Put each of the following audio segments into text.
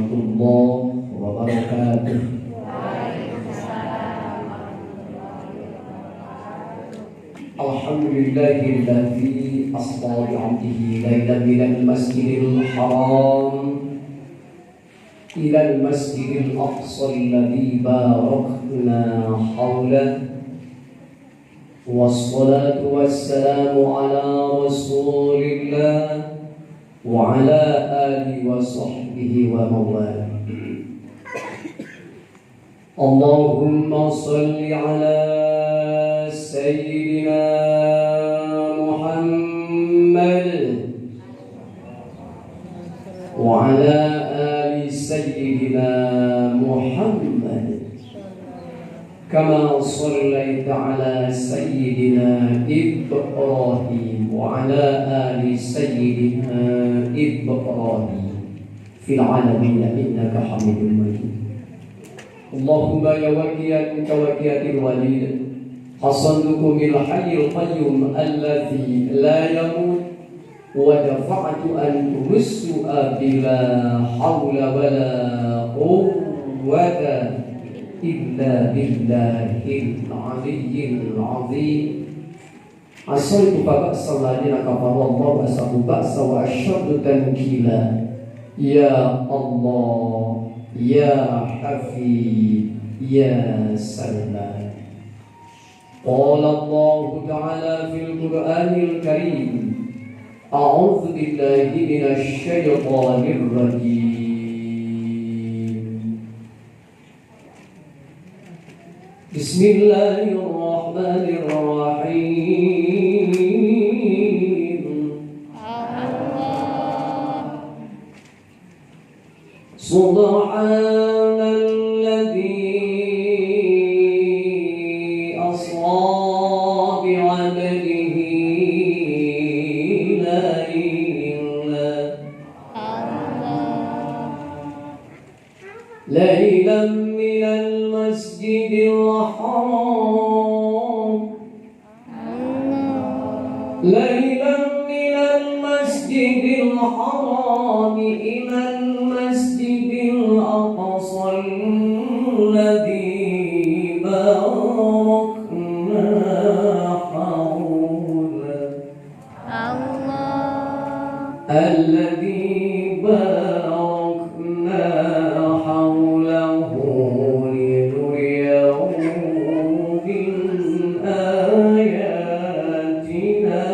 warahmatullahi wabarakatuh. Waalaikumsalam warahmatullahi wabarakatuh. Alhamdulillahilladzi asra bi'abdihi lailan minal masjidil haram ilal masjidil aqsa alladzi barakna hawlahu. Wassalatu wassalamu ala rasulillah wa ala alihi wa sahbihi wa mawala. Allahumma salli ala sayyidina Muhammad wa ala ali sayyidina Muhammad kama sallaita ala sayyidina Ibrahim wa ala ali sayyidina Ibrahim fil alamin innaka Hamidum Majid. Allahumma ya wakiyan kawakiyatil walid hasantukum bil hayyil qayyum alladhi la yamut wa dafa'tu ankum as-su'a bila hawla wala quwwata illa billahil aliyyil azim. Asaitu fa ba'sa alladhina kafaru Allahu asabu ba'sa wa asyaddu tankila. Ya Allah, ya Hafid, ya Salman. Qala Allah ta'ala fil Qur'anil Karim, a'udzu billahi minasy syaithanir rajim. Bismillahirrahmanirrahim. Allah. Subhanalladzi asra bi'abdihi laylan laylan minal masjidil haram laylan minal masjidil haram ilal masjidil aqsa alladzi barakna hawlahu alladzi barakna hawlahu linuriyahu min ayatina.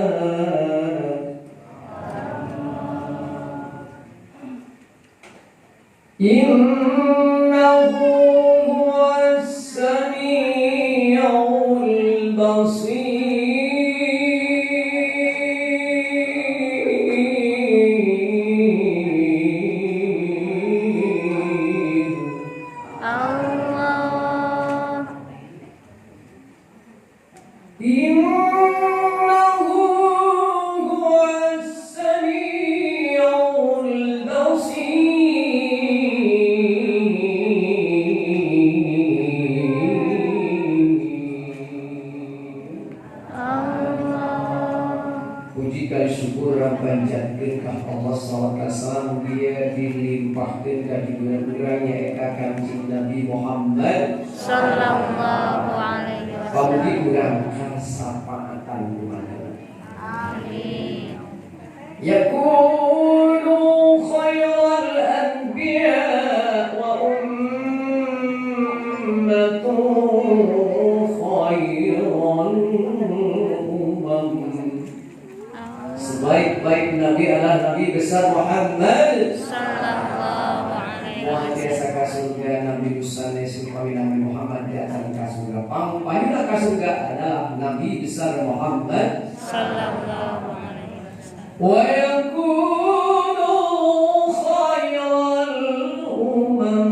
Innahu huwas samiul basir. Allah. Innahu huwas samiul basir. Allah. Puji ka syukur panjatkeun ka Allah salawat salam dia dilimpahkeun ka diurang-urang nyaeta Kanjeng Nabi Muhammad sallallahu alaihi wasallam. Pamugi urang kasapaatan kumaha. Amin. Yakunu khairal anbiya wa ummatu khairal umam. Sebaik-baik Nabi adalah Nabi besar Muhammad sallallahu alaihi Moal wasallam. tiasa ka surga Nabi Musa supami Nabi Muhammad datang ka surga. Pangpayuna ka surga adalah Nabi besar Muhammad sallallahu alaihi wasallam. Wa yakunu khairal umam.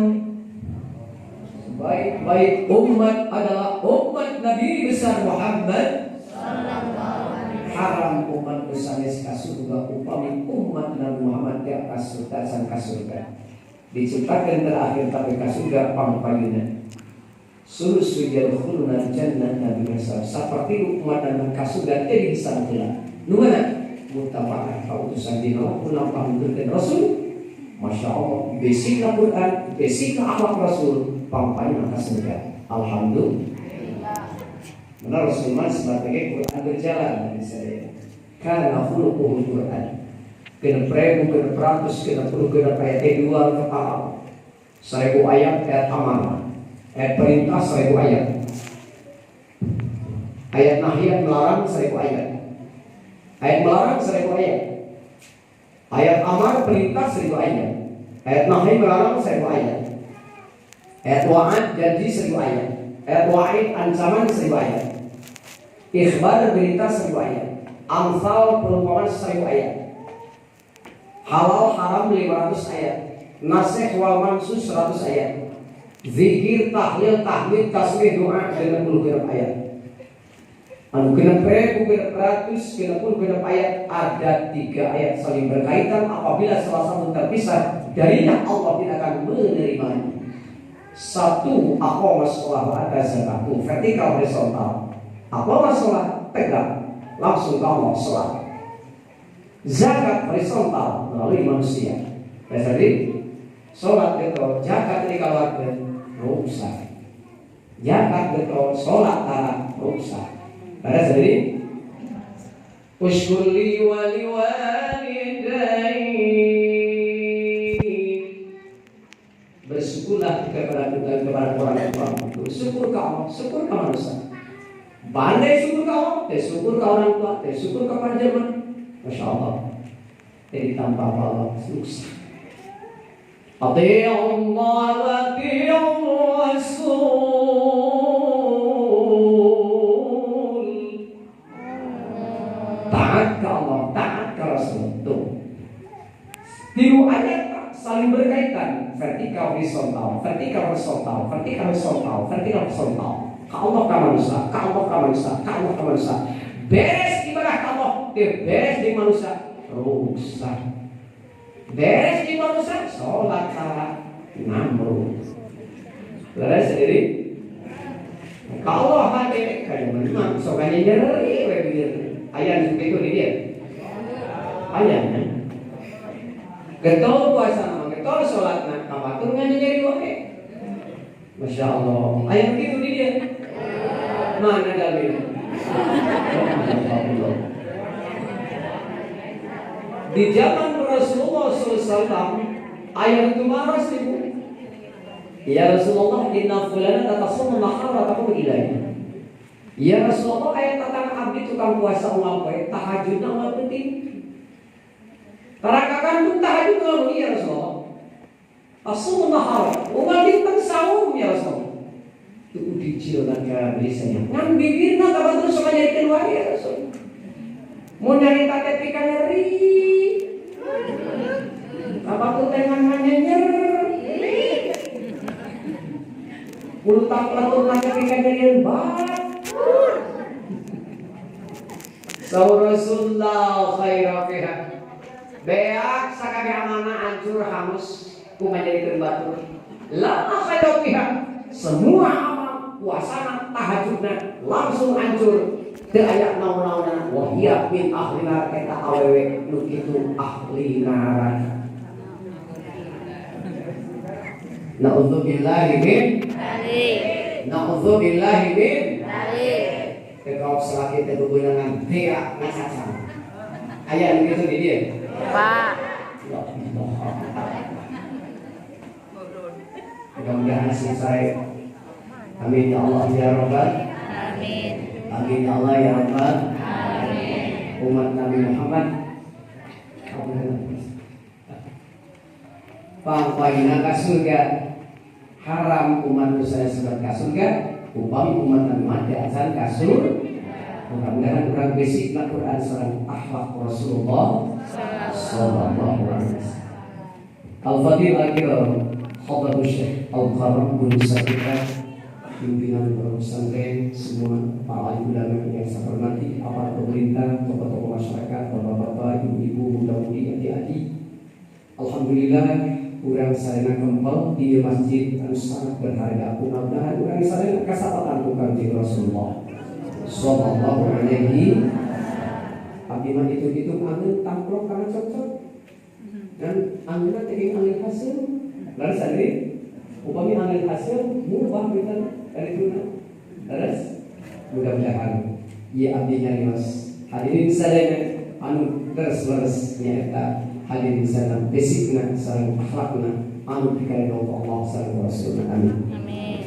Sebaik-baik umat adalah umat Nabi besar Muhammad sallallahu alaihi wasallam. Haram umat sanes ka surga upami umat Nabi Muhammad tiap ka surga san ka surga. Diciptakan terakhir tapi ka surga pangpayuna. Sulusu yadkhuluna jannah Nabi besar. Saperti umat anu ka surga teu dihisab heula. Nu mana? Muttaba'ah kautusan dina waktu lampah nuturkeun Rasul Masya Allah, basicna Quran, basicna akhlak Rasul, pangpayuna ka surga. Alhamdulillah. Benar Rasulullah sebagai Quran berjalan dari saya. Karena khuluquhul Quran. 6.660 ayat dua kepala. 1000 ayat ayat amanah. Ayat perintah 1000 ayat. Ayat nahian melarang 1000 ayat. Ayat melarang 1000 ayat. Ayat amar perintah 1000 ayat. Ayat nahi melarang 1000 ayat. Ayat wa'ad janji 1000 ayat. Ayat wa'id ancaman 1000 ayat. Ikhbar berita 1000 ayat. Amsal perumpamaan 1000 ayat. Halal haram 500 ayat. Nasikh wal mansus 100 ayat. Zikir, tahlil, tahmid, tasbih, doa 66 ayat. Anu 6.666 ayat ada 3 ayat saling berkaitan. Apabila salah satu terpisah darinya Allah tidak akan menerimanya. Satu, aqama sholat wa ata zakat, vertikal horizontal. Aqama sholat tegak langsung ke Allah sholat. Zakat horizontal melalui manusia. Jadi sholat getol, zakat ini kalau rusak. Zakat getol, sholat tara rusak. Pada sendiri ushkurli wali walidayk, bersyukurlah kepada Tuhan, kepada orang tua. Bersyukur ke Allah, syukur ke manusia. Bandai syukur ke Allah, syukur ke orang tua, syukur kepada jerman. Masya Allah. Jadi tanpa Allah susah. Ati'u Allah wa ati'u Rasul. Taat ke Allah, taat ke Rasul. Tuh. Tiga ayat saling berkaitan, vertikal horizontal, vertikal horizontal, vertikal horizontal, vertikal horizontal. Ke Allah ke manusia, ke Allah ke manusia, ke Allah ke manusia. Beres ibadah ke Allah, beres di manusia, rusak. Beres di manusia, sholat salah, namrud. Beres sendiri. Kalau hati kayak memang sokanya nyeri, begitu. Ayat itu di dia. Ayatnya. Getol puasa nama, getol sholat nah, kabatur nggak nyeri wae. Masya Allah. Ayat itu di dia. Mana dalilnya? Oh, di zaman Rasulullah SAW, ayat itu marah ibu. Ya Rasulullah, inna fulana tatasummu nahara taqum ilaihi. Ya Rasulullah, ayat tatang abdi tukang puasa unggal poe, tahajudna unggal penting. Tarakakan pun tahajud unggal bengi ya Rasulullah. Tasummu nahara, unggal dinten saum ya Rasulullah. Itu dicilkan ka biasanya. Ngan bibirna kapan terus sama nyarikeun wae ya Rasul. Mun nyarita teh pika nyeri. Apa tuh teh ngan nyenyer. Ulutang pelatur nanya pika nyerieun bat. Saur Rasulullah khaira fiha. Beak sakabeh amanah hancur hangus ku ngajadikeun batur. La khaira fiha. Semua amal puasana tahajudna langsung hancur. Teu aya naon-naonna wa hiya min ahli nar eta awewe nu kitu ahli neraka. Na'udzubillahi min dzalik. Na'udzubillahi min dzalik. Teu salaki teh bebeunangan beak ngacacang. Aya nu kitu di dieu? Pak. Mudah-mudahan selesai. Amin ya Allah ya Rabbal. Amin. Amin ya Allah ya Rabbal. Amin. Umat Nabi Muhammad. Pangpaina ka surga. Haram umat saya sebat ka surga, upami umat Nabi Muhammad acan ka surga. Mudah-mudahan urang basic Quran sareng akhlak Rasulullah sallallahu alaihi wasallam. Al-Fadhil al-Kiram Hadratus Syekh Al-Mukarram Guru Safiqah, pimpinan pondok pesantren, semua para alim ulama yang saya hormati, aparat pemerintah, tokoh-tokoh masyarakat, bapak-bapak, ibu-ibu, muda-mudi, adik-adik. Alhamdulillah, urang sarena kempel di masjid anu sangat berharga. Mudah-mudahan urang sarena kasapatan ku Kanjeng Rasulullah sallallahu alaihi. Abdi mah hitung-hitung angeun tamplok kana cocok. Dan anginna teh angin hasil. Lalu sendiri upami angin hasil mubah kita dari tuna. Terus mudah-mudahan ieu abdi nyarios hadirin sadaya anu terus-terus nyaeta hadirin sadaya basicna sareng akhlakna anu dikaridho Allah sareng Rasulna. Amin. Amin.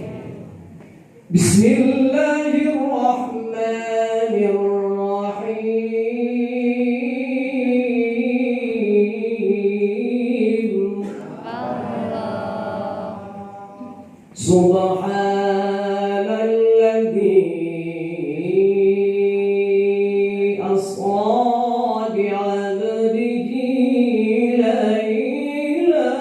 Bismillahirrahmanirrahim. Allah. Subhanalladzi asra bi'abdihi laila.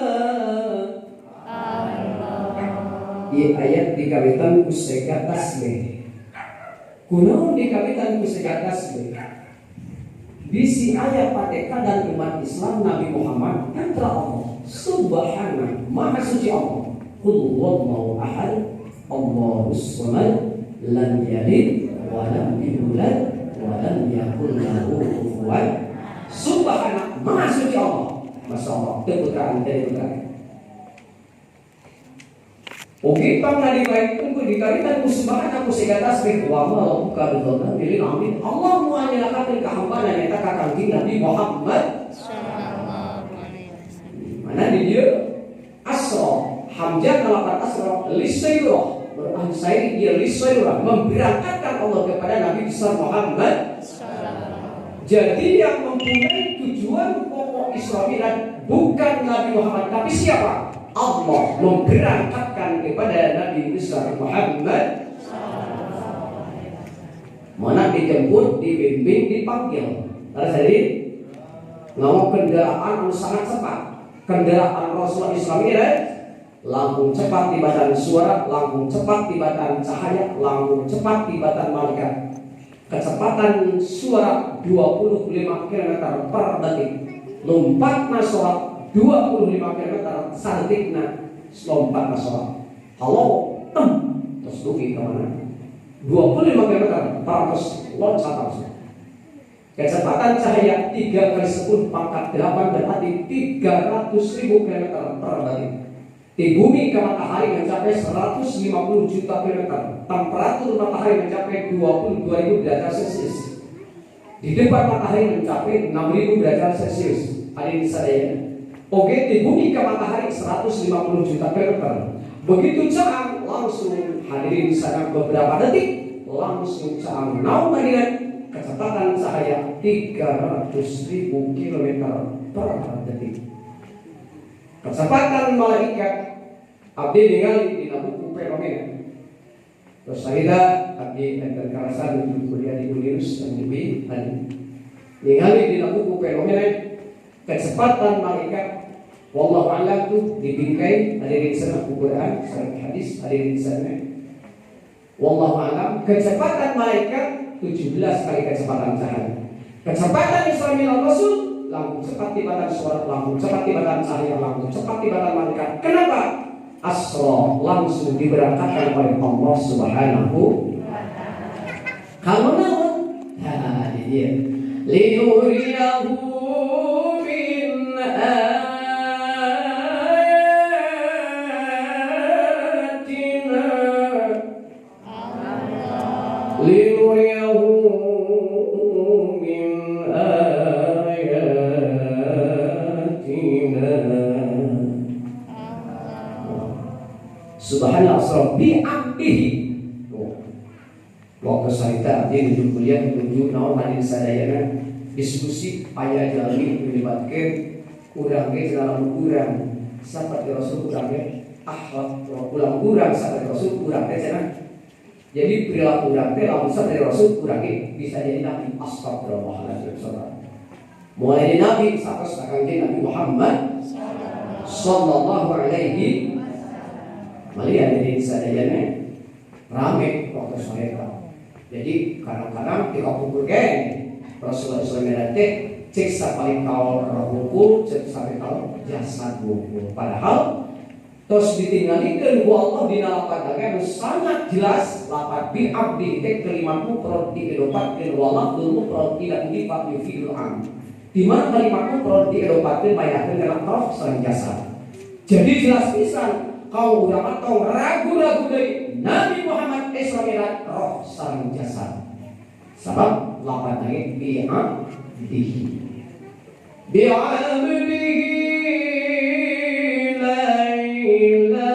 Allah. Ieu ayat dikawitan ku sega tasbih. Kunaon dikawitan ku sega tasbih? Bisi aya patekadan umat Islam Nabi Muhammad putra Allah. Subhana, maha suci Allah. Qul huwallahu ahad, Allahus samad, lam yalid wa lam yulad wa lam yakul lahu kufuwan. Subhana, maha suci Allah. Masya Allah, teu putraan teu putraan. Oke, pang nadibaik tunggu dikawitan ku subhana ku siga tasbih wa ma rabbuka bidzallami lil abid. Allah moal nyelakakeun ka hambana nyaeta ka Kangjeng Nabi Muhammad sallallahu alaihi wasallam. Mana di dieu asra hamzah ngalapan asra lisayrah berarti saya dia lisayrah memberangkatkan Allah kepada Nabi besar Muhammad. Jadi yang mempunyai tujuan pokok Isra Mi'raj bukan Nabi Muhammad, tapi siapa? Allah memberangkatkan kepada Nabi besar Muhammad. Mana dijemput, dibimbing, dipanggil. Terus jadi ngomong kendaraan sangat cepat. Kendaraan Rasulullah Isra Mi'raj langkung cepat tibatan suara, langkung cepat tibatan cahaya, langkung cepat tibatan malaikat. Kecepatan suara 25 km per detik. Lompatna sholat 25 km sadetikna lompatna sholat. Halo, tem, terus dugi ke mana? 25 km terus loncat terus. Kecepatan cahaya 3 kali 10 pangkat 8 berarti 300.000 km per detik. Di bumi ke matahari mencapai 150 juta kilometer. Temperatur matahari mencapai 22.000 derajat Celcius. Di depan matahari mencapai 6.000 derajat Celcius. Hadirin sadaya. Oke, di bumi ke matahari 150 juta kilometer. Begitu caang langsung hadirin sana beberapa detik langsung caang naum hadirin kecepatan cahaya 300.000 kilometer per detik. Kecepatan malaikat abdi ningali dina buku fenomena. Terus saya abdi enten karasan nuju kuliah di Unirus dan di tadi. Ningali dina buku fenomena kecepatan malaikat wallahu a'lam tuh dibingkai hadirin sana Quran, sareng hadis hadirin sana. Wallahu a'lam kecepatan malaikat 17 kali kecepatan cahaya. Kecepatan Isra Mi'raj Rasul langkung cepat tibatan suara, langkung cepat tibatan cahaya, langkung cepat tibatan malaikat. Kenapa? Asra langsung diberangkatkan oleh Allah Subhanahu wa ta'ala. Kalau naon? Ha, dia. Liyuriyahu min ayatina. Liyuriyahu min ayatina. Subhanallah bi abdihi. Waktu saya abdi nuju kuliah nuju naon hadirin sadayana diskusi aya jalmi melibatkeun urang ge dalam urang saperti Rasul urang ge akhlak ulang urang saperti Rasul urang teh cenah. Jadi perilaku urang teh lamun saperti Rasul urang ge bisa jadi nabi. Astagfirullahaladzim. Mulai dari Nabi sampai sekarang Nabi Muhammad sallallahu alaihi melihat dari sadayana rame waktu saya. Jadi kadang-kadang tidak kumpul geng Rasulullah SAW cek paling kaul roh cek sampai kaul jasad wungkul. Padahal terus ditinggalikeun ku Allah dina lapat anu sangat jelas lapat bi abdi teh kalimat mufrad diidopatkeun wa lafdzul mufrad ila idifat yufidul am. Di mana kalimat mufrad diidhofahkeun mayakeun kana roh sareng jasad. Jadi jelas pisan kaum ulama tong ragu-ragu deui Nabi Muhammad Isra Mi'raj roh sareng jasad. Sabab lapan lagi bi'abdihi. Bi'abdihi laila.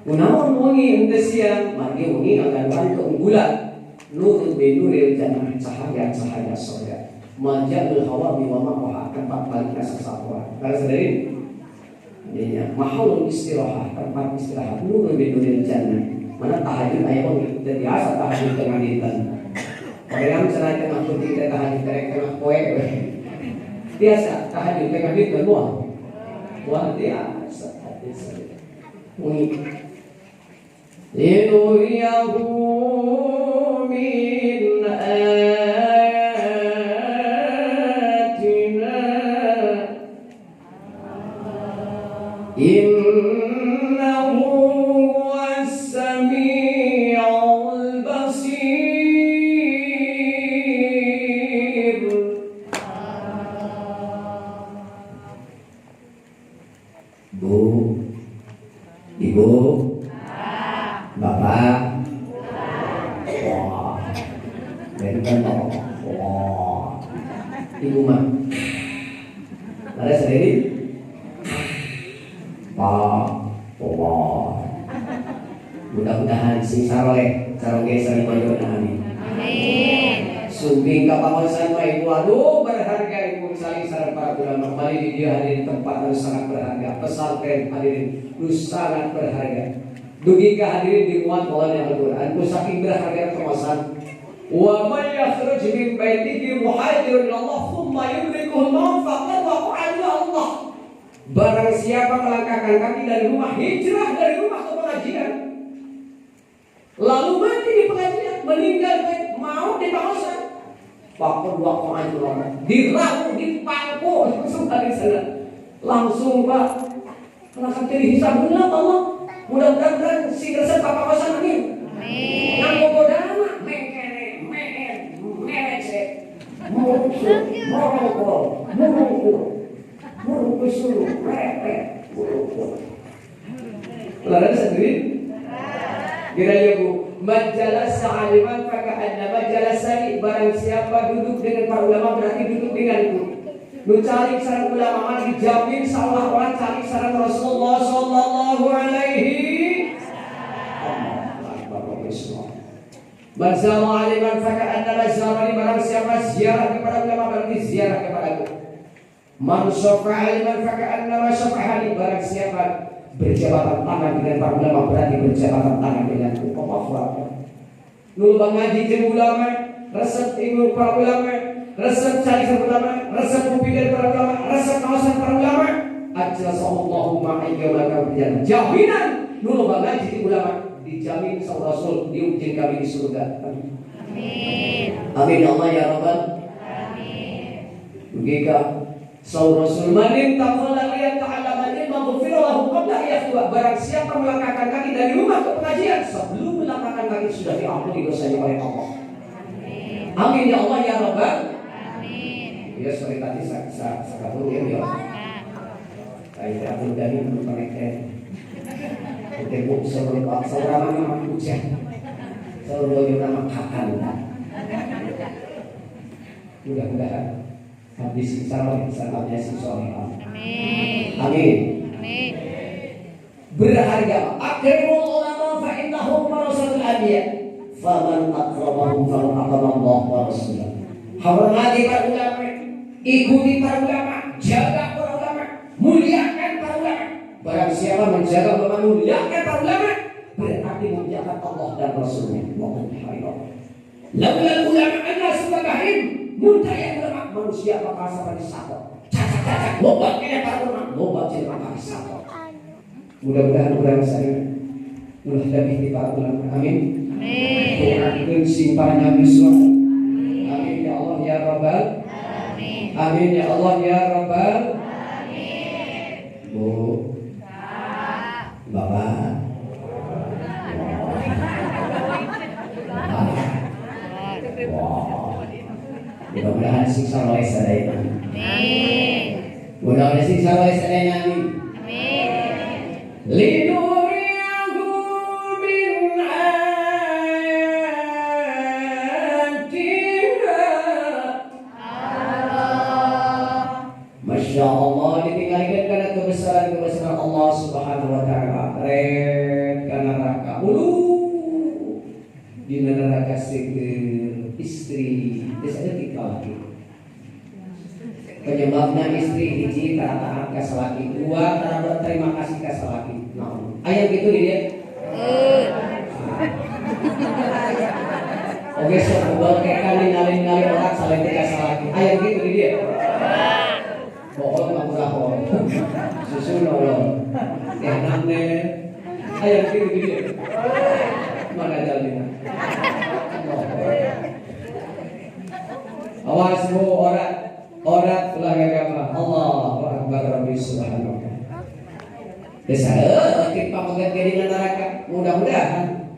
Kunaon wengi henteu siang, margi wengi ngagaduhan keunggulan. Nur binuril jannah, cahaya-cahaya surga. Majalul hawami wa ma'waha, tempat balikna sasatoan. Kalau sendiri artinya mahalul istirahat, tempat istirahat. Nur binuril jannah. Mana tahajud aya wengi, teu biasa tahajud tengah dinten. Padahal cenah tengah peuting teh tahajud terek tengah poe. Biasa tahajud tengah dinten moal. Moal biasa. Wengi. Linuriyahu min ayatina innahu huwas samiul basir. Bu, Ibu, Bapak, wah, benten, wah, Ibu mah, ada sendiri, Pak, wah, mudah-mudahan sing saroleh, saroge sareng payuna amin. Amin. Sumping kapangosan mah ibu, aduh berharga ibu saling sareng para ulama. Mari di dia hadirin tempat yang sangat berharga, pesantren hadirin, lu sangat berharga. Dugi ka hadirin dimuat oleh Al-Qur'an ku saking berharga penguasaan. Wa may yakhruj min baitihi muhajiran ila Allah thumma yudrikuhul maut faqad waqa'a Allah. Barang siapa melangkahkan kaki dari rumah, hijrah dari rumah ke pengajian, lalu mati di pengajian, meninggal mau di penguasaan, faqad waqa'a Allah. Diramu, dipangku langsung dari sana. Langsung Pak, karena kan dihisab Allah. Mudah-mudahan si resep bapak kosan amin. Amin. Nang bogodana mengkene meen merece muruksu moroko muruku muruku sulu repet muruku. Lalu sendiri? Kira ya Bu, majalah aliman faka'annama jalasani, barang siapa duduk dengan para ulama berarti duduk denganku. Nu cari sareng ulama mah dijamin seolah-olah cari sareng Rasulullah sallallahu alaihi wasallam. Mazal aliman faka'annama zarani, barang siapa ziarah kepada ulama berarti ziarah kepadaku. Man syafa'a aliman faka'annama syafa'ani, barang siapa berjabatan tangan dengan para ulama berarti berjabatan tangan denganku. Allahu akbar. Nu ngaji jeung ulama, resep ilmu para ulama, resep cari para ulama, resep kupikir para ulama, resep kawasan para ulama. Ajlasallahu ma'a yawmal. Jaminan nu loba ngaji di ulama dijamin sa Rasul diujin kami di surga. Amin. Amin ya Allah ya Rabbal. Amin. Begitu sa Rasul manim taqala liya ta'allama ilma ghufira lahu qabla yakhwa. Barang siapa melangkahkan kaki dari rumah ke pengajian, sebelum melangkahkan kaki sudah diampuni dosanya oleh Allah. Amin. Amin ya Allah ya Rabbal. Amin. Ya sore tadi sakabur ya ya. Saya Abdul Ghani mengenai Ibu seorang nama hujan, seorang nama kakan. Mudah-mudahan habis insya Allah soleh. Amin. Amin. Amin. Berharga. Akrimul ulama fa innahum warasatul anbiya. Faman akramahum faqad akrama Allah wa rasulahu. Hormati para ulama, ikuti para ulama, jaga para ulama, muliakan para ulama. Barang siapa menjaga ulama, muliakan para ulama, berarti memuliakan Allah dan Rasulnya. Laulal ulama annas bahim, muntaya ulama manusia bakal sampai sakot. Cacak-cacak loba kene para ulama, loba jelema bakal sakot. Mudah-mudahan urang saya ulah lebih di para ulama. Amin. Amin. Doakeun sing panjang yuswa. Amin ya Allah ya Rabbal. Amin. Amin ya Allah ya Rabbal. Amin. Bu. Bapak. Wah. Mudah-mudahan siksa wae sadayana. Amin. Mudah-mudahan siksa wae sadayana. Amin. Amin. Linuriyahu min ayatina. Allah. Masya Allah, ditinggalkan karena kebesaran-kebesaran Allah Subhanahu wa ta'ala. Red karena neraka ulu di neraka seger istri desa detik lagi. Penyebabnya istri hiji tara taat ka salaki, dua tara berterima kasih ka salaki. Nah, aya gitu di dia. Oke, sok bangkekan ningali-ningali orang salaki ka salaki. Aya gitu di dia. Bohong mah urang susu nolong. Tihanane aya gitu di dia. Mana jalina. Awas bu orat orat ulah gagabah. Allahu akbar rabbi subhanahu wa ta'ala. Desa leutik pamegat ge dina neraka. Mudah-mudahan.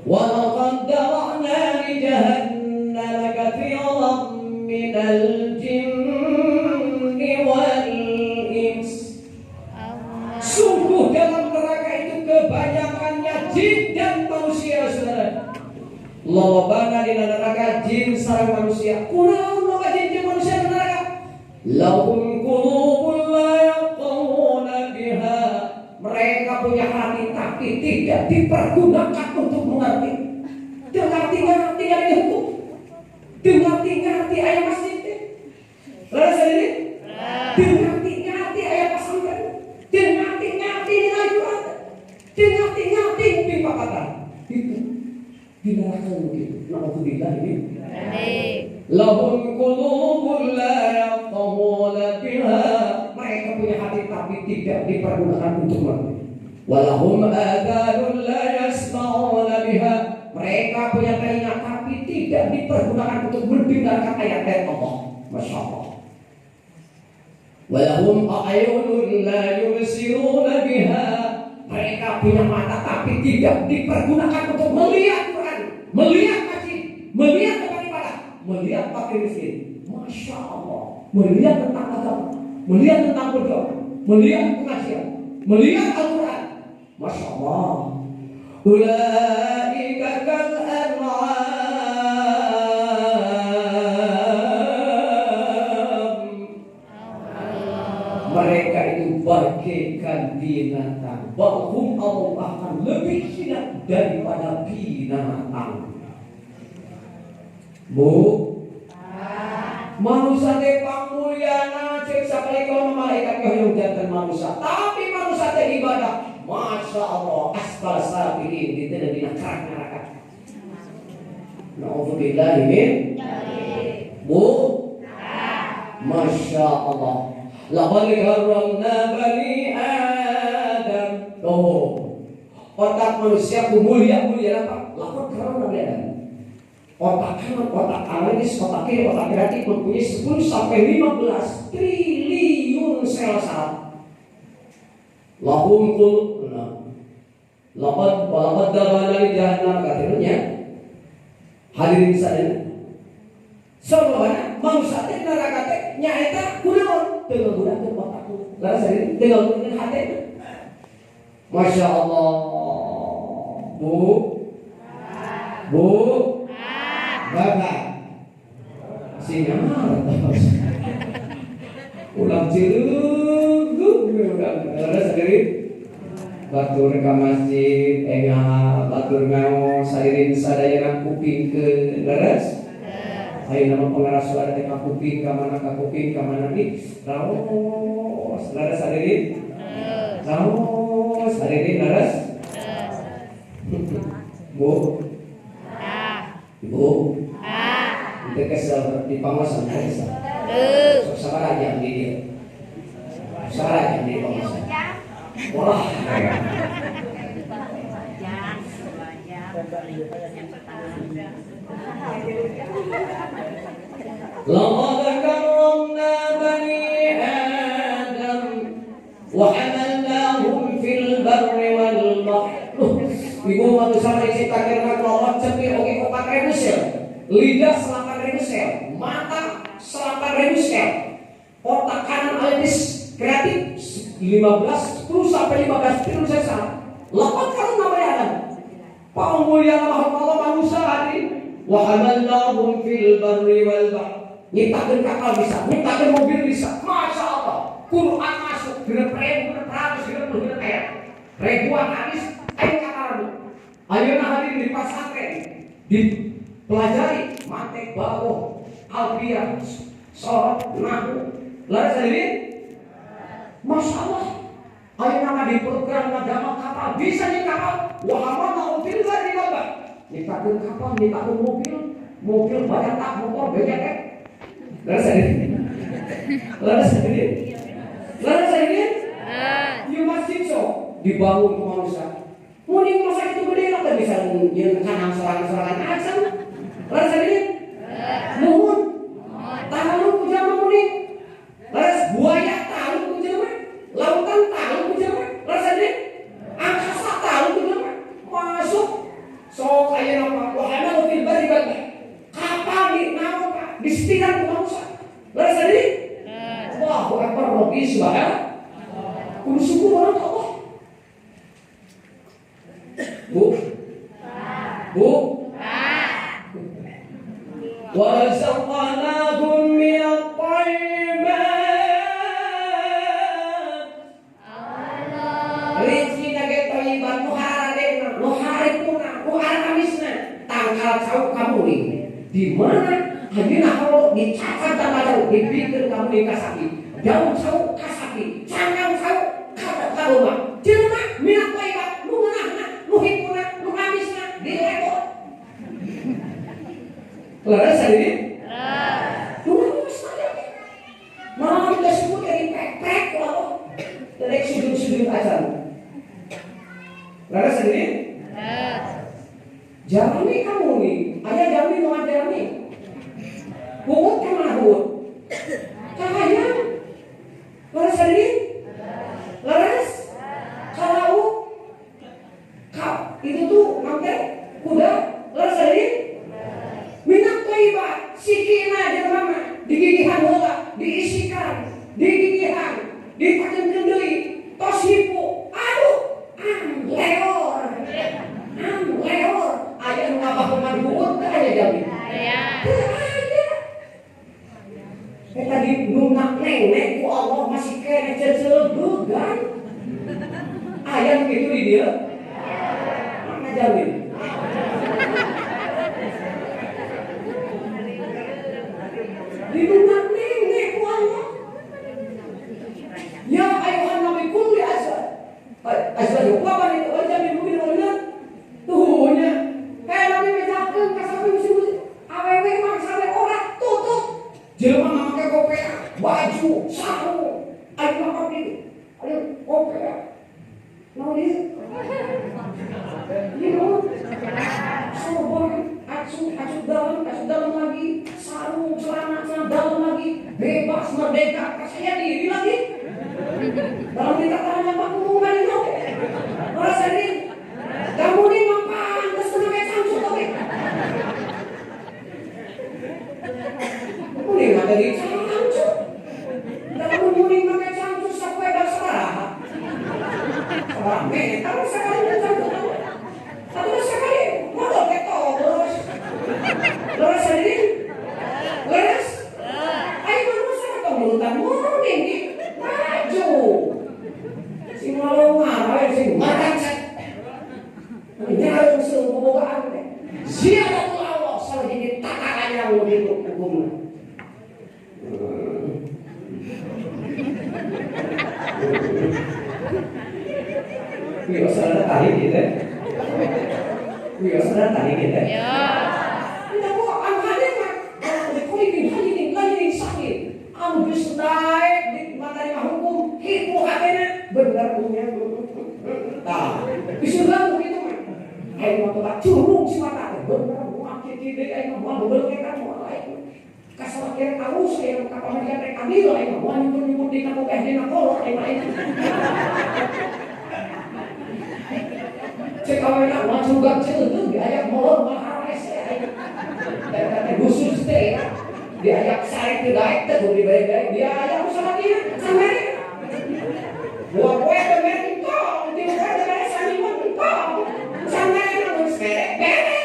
Wa laqad dara'na li jahannama katsiran minal jinni wal ins. Sungguh dalam neraka itu kebanyakannya jin dan manusia, saudara. Lobana di neraka jin sareng manusia. Kunaon loba jin jeung manusia di neraka? Lahum qulubun la yafqahuna biha. Mereka punya hati tapi tidak dipergunakan untuk mengerti. Teu ngarti-ngarti ari hukum. Teu ngarti-ngarti aya masjid teh. Leres ini? Teu ngarti-ngarti aya pesantren. Teu ngarti-ngarti dina Al-Qur'an. Teu ngarti-ngarti nguping papatan. Itu di neraka begitu. Na'udzubillah ini. Lahum qulubun la yafqahuna biha. Mereka punya hati tapi tidak dipergunakan untuk mengerti. Walahum adhanun la yasma'una biha. Mereka punya telinga tapi tidak dipergunakan untuk mendengarkan ayat-ayat Allah. Masya Allah. Walahum a'yunun la yubsiruna biha. Mereka punya mata tapi tidak dipergunakan untuk melihat Quran, melihat masjid, melihat tempat ibadah, melihat fakir miskin. Masya Allah. Melihat tentang agama, melihat tentang berdoa, melihat pengajian, melihat Al-Quran. Masya Allah. Ulaika kal an'am. Mereka itu bagaikan binatang. Bahum Allah bahkan lebih hina daripada binatang. Bu, manusia teh pamulyana cek sakali kalau malaikat hoyong janten manusia, tapi manusia teh ibadah. Masya Allah, asfal safilin di teu dina kerak neraka. Na'udzubillah min. Bu, Masya Allah. Laqad karramna bani Adam. Oh, otak manusia mulia-mulia apa? Laqad karramna bani Adam. Otak kanan, otak analitis, otak kiri, otak kreatif mempunyai 10 sampai 15 triliun sel saraf. Lahum qul laqad walaqad dara'na li jahannam katsirnya. Hadirin sadaya. Sababna manusia teh neraka teh nyaeta kunaon? Teu ngagunakeun otak. Laras hadirin teu ngagunakeun hate. Masya Allah. Bu. Bu. Bapak sinyal ulang cilugu ulang laras hadirin batur ka masjid engal batur ngaos hadirin sadayana kuping ke laras ayo nama pengeras suara teh ka kuping ka mana ka kuping ka mana nih raos laras hadirin raos hadirin laras Bu Ibu, itu kesel di pangosan kesel. Sok sabar aja di dia. Sabar aja di pangosan. Wah. Laqad karramna bani Adam wa hamalnahum fil barri wal bahr. Ibu manusia diciptakan Allah cepir oke 4.000 sel, lidah 8.000 sel, mata 10 Otak kanan analitis kreatif 15 10 sampai 15 triliun saya salah. Lakon kalau namanya Adam. Pamulia makhluk Allah manusia hadirin. Wa hamalnahum fil barri wal bahr. Nyiptakeun kapal bisa, nyiptakeun mobil bisa. Masya Allah. Quran masuk genep ribu, genep ratus, genep puluh, genep ayat. Ribuan hadis, ayo katakan. Ayeuna hadirin di pasantren dipelajari mantek bawah, alfiah, sorot, nahwu. Laras hadirin? Masya Allah. Ayo nama di program agama kapal bisa nih kapal. Wa hamalnahum fil barri wal bahr. Nyiptakeun kapal, nyiptakeun mobil, mobil banyak tak motor banyak kan. Laras hadirin? Laras hadirin? Laras hadirin? Ieu masjid sok dibangun ku manusia. Muning masa itu gede lah bisa nyeun kanang sorangan-sorangan acan. Laras hadirin? Nuhun. Tahu ku jelema muning. Laras buaya tahu ku jelema. Lautan tahu ku jelema. Laras hadirin? Angkasa tahu ku jelema. Masuk sok aya apa? Wa hamalu fil barri wal bahr. Kapal di naon Pak? Disetiran ku manusia. Laras hadirin? Allahu akbar rabbi subhanahu. Kudu syukur orang Allah. Bu. Bu. Wa razaqnahum minat thayyibat. Rezeki ge thayyibat nu haradena, nu haripuna, nu haramisna. Tangkal cau kamuning. Di mana ayeuna kalau dicacat tangkal cau dibikeun kamuning ka sapi. Daun cau ka sapi, cangkang cau ka domba. Jelema minat thayyibat nu ngeunahna, nu hipuna, nu hamisna dilekot. Laras hadirin? Laras. Malah kita sebut dari pek-pek kalau dari sudut-sudut acan. Laras hadirin? Jerami kamu nih, ayah jerami mau jerami. Huut kemana huut? Cahaya. Laras hadirin? Laras? Kalau itu tuh nanti kuda. Laras hadirin? Minat thayyibat, sikina jelema mah digigihan heula, diisikan, digigihan, ditakeun deui, tos hipu. Aduh, am leor. Am leor. Aya nu ngabah di buut teu aya jamin. Aya. Teu aya. Eta di nunak nenek ku Allah masih keneh cecelebegan. Aya nu kitu di dieu? Mana jamin? Di lunak nenek ku Allah. Ya ayuhan nabi kulli azwaj. Azwaj wa bani wal jamil mu'min wal mu'minat. Tuh nya. Kayak nabi mejakeun ka sapi musim awewe mah sampe ora tutup. Jelema make kopiah, baju, sarung. Ayo makan di. Ayo kopiah. Naon ieu? Ieu naon? Sorban, acu, acu dalam lagi, sarung, celana, celana dalam lagi, bebas, merdeka, percaya diri lagi. Dalam ditataran yang makmum kan itu. Ora sering. Kamu ini mah pantes make cangcut oke. Muni mah dari cangcut. Kamu muni make cangcut sapoe sabaraha. Sabaraha meter sekali cangcut. Satu sekali modal keto terus. Leres hadirin? Leres? Ayo manusia atau murutan murni di maju. Sing ngalongar ae sing maracet. Nyarung seung bobogaan teh. Ziaratul Allah salah jadi tataran yang begitu hukumna. Wiosana tahi gitu. Wiosana tahi gitu. Ya. Tidak kok angkanya mah dikulikin hayinin layinin sakit. Anu geus daek di menerima hukum hipu hatena bener punya. Tah, di surga begitu mah. Aing mah tobat curung si mata teh bener moal kieu deui aing mah moal bebeulketan moal aing. Kasalakir alus aing ka pamajikan rek adil aing mah moal nyumput-nyumput di ka pokeh dina kolor aing mah. Cek awena moal surga ceuteung diayak molor moal harese aing. Eta teh khusus teh ya. Diayak sare teu daek teh kudu dibere-bere diayak usaha Dua poe teu mere entong, tilu poe teu mere saminggu entong. Sampai geus mere bere.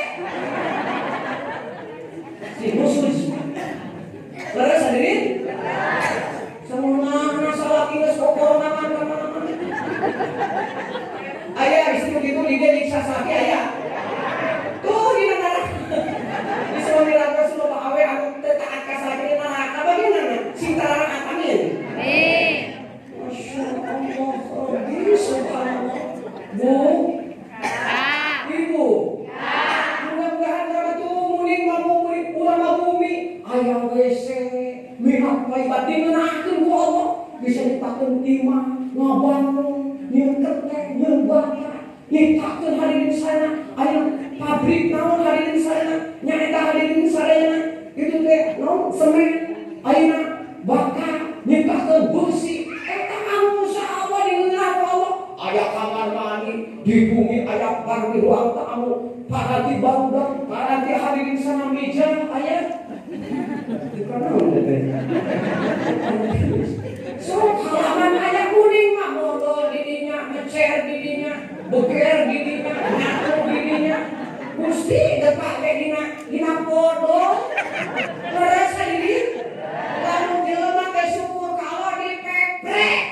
Si musuh. Leres hadirin? Semua salaki geus kokoronan ka mana-mana. Aya istri gitu di dia nyiksa salaki aya. Tuh di neraka. Di semua neraka semua awe anu teu taat ka salaki di neraka bagaimana? Sing tararaat amin. Amin. Masya Allah, Rabbi, subhanallah. Bu, ibu, mudah-mudahan karena tuh muning mampu ulama bumi, aya WC, mihak paibat dingeunahkeun ku Allah, bisa nyiptakeun imah, ngabangun, nyieun kertek, nyieun bata, nyiptakeun hadirin sana, aya pabrik naon hadirin sana, nyaeta hadirin sadayana, itu teh naon semen, ayeuna bata, nyiptakeun besi, eta anu Allah dingeunah ku Allah. Aya kamar mandi di bumi, aya parti ruang tamu, paranti barudak, paranti hadirin sana meja, aya. So halaman aya kuning mah modol didinya, ngecer didinya, beger didinya, ngatur didinya. Gusti depak teh dina podol. Leres hadirin. Lamun jelema teh syukur ka Allah dipeprek.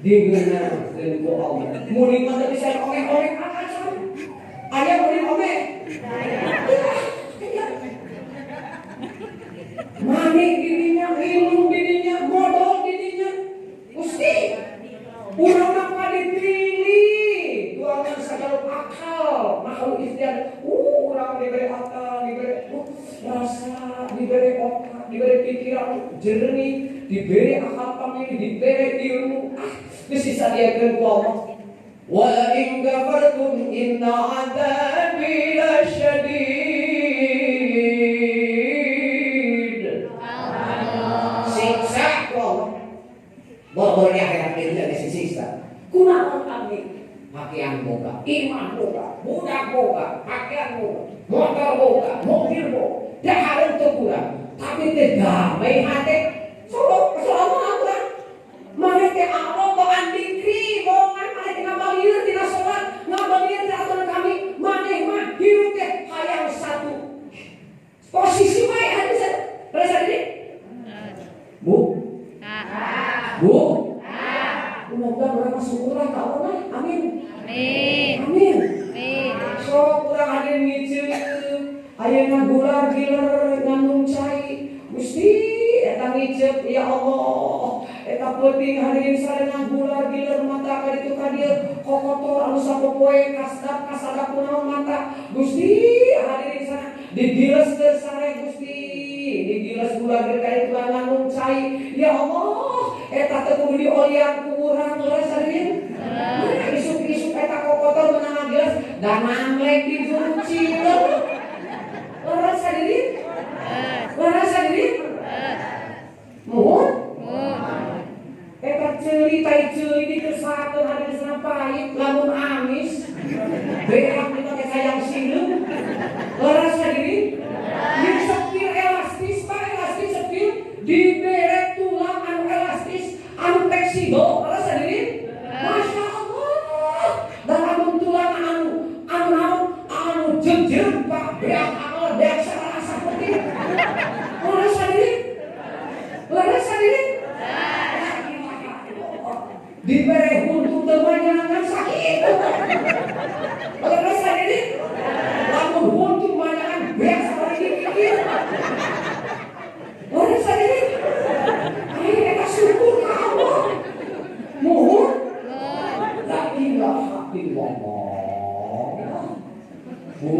Digeunahkeun ku Allah. Muning mah teu bisa ongeh-ongeh acan. Aya muning ongeh. Manik dirinya, ilmu dirinya, modal dirinya. Gusti, urang mah dipilih, tuangan segala akal, makhluk ikhtiar. Urang diberi akal, diberi rasa, diberi otak, diberi pikiran jernih, diberi akal pamilih, diberi ilmu. Geus disadiakeun ku Allah. Wa in kafartum inna adzabi lasyadid. Siksa ku Allah. Bobor di akhirat itu ada siksa. Kunaon abdi? Pakaian boga, iman boga, budak boga, pakaian boga, motor boga, mobil boga, dahareun teu kurang, tapi teu damai hate. Sok soalna urang. Maneh teh Allah bogan dikri, bohongan maneh teh ngabalieur tina salat, ngabalieur tina aturan kami, maneh mah hirup teh hayang satu. Posisi wae hati rasa diri. Bu. Bu. Mudah-mudahan urang mah syukurlah ka Allah. Amin. Amin. Amin. Amin. Sok urang hadirin ngiceup, ayeuna gular giler ngandung cai. Gusti eta ngiceup ya Allah. Eta peuting hadirin sarena gular giler mata ka ditu ka dieu kokotor anu sapopoe kasdap kasadap kunaon mata. Gusti hadirin sana digiles teu sare Gusti, digiles gular giler ka ditu ngandung cai. Ya Allah, eta teh kudu diolian ku urang leres hadirin. Nah, isuk-isuk eta kokotor menang ngagiles dan nanglek di juru cileung. Leres hadirin? Leres hadirin? Muhun? Eta ceuli tai ceuli dikesakeun hadirin sana pahit lamun amis. Beak dipake sayang sileung. Leres hadirin? Jeung sepir elastis, Pak, elastis sepir dibere tulang anu elastis, anu fleksibel, leres hadirin? Masya Allah. Dan lamun tulang anu anu naon anu jejer Pak, beak akal beak sarasa penting. Leres hadirin? Leres hadirin? Dibere huntu teu manyangan sakit. Leres hadirin? Lamun huntu manyangan beak sabarigi pikir. Leres hadirin? Ayo eta syukur ka Allah. Muhun? La ilaha illallah. Bu,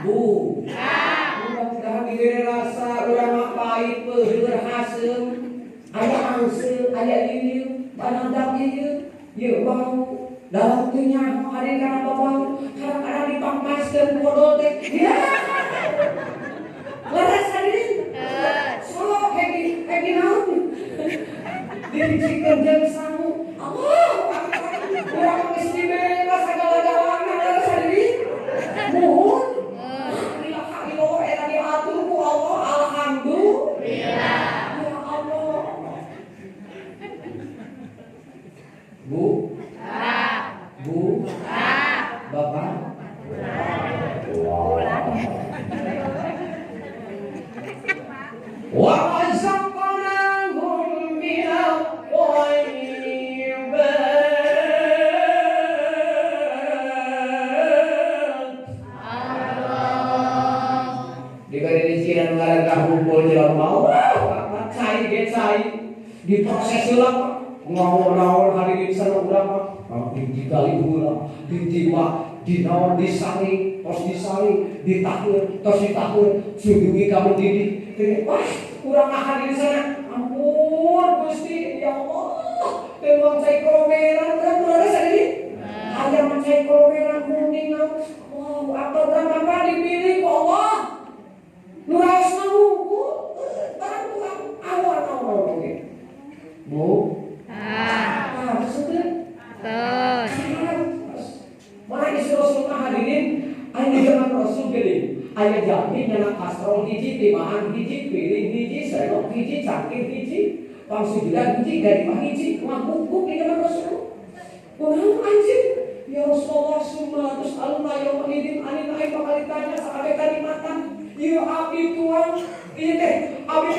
bu, mudah-mudahan diberi rasa urang mah pahit peuheur haseum. Aya angseum, aya ieu, banadap ieu, ieu bau. Dalam teu nyaho hadirin kana babau, kadang-kadang dipangmaskeun bodol teh. Ya. Leres hadirin? Sok hegi hegi naon? Dicikeun jeung sangu. Allah, urang geus dibere sagala-galana leres hadirin? Muhun? La ilaha illallah eta diatur ku Allah, alhamdulillah. Ya Allah, ge cai diproses heula Pak. Ngaon-naon hadirin sana urang mah digali heula, ditimba, dinaon disaring, tos disaring, ditaheur, tos ditaheur, sudugi ka mendidih. Wah, urang mah hadirin sana. Ampun Gusti, ya Allah. Memang cai kolomeran urang urang sadiri. Hayang cai kolomeran kuning. Wow, apa urang mah dipilih ku Allah. Nu raosna hungkul, barang tukang awan-awan oge. Bu, Ah. ah, sudah. Tos. Mana istri Rasul mah hadirin, aya di zaman Rasul geuning. Aya jalmi nyanak kastrol hiji, timahan hiji, piring hiji, sendok hiji, cangkir hiji, pangsujudan hiji, gadimah hiji, ngaguguk di zaman Rasul. Kunaon anjing? Ya Rasulullah summa terus aluna yauma idzin anin aing bakal ditanya sakabeh kanikmatan. Ieu abdi tuang, ieu teh abdi.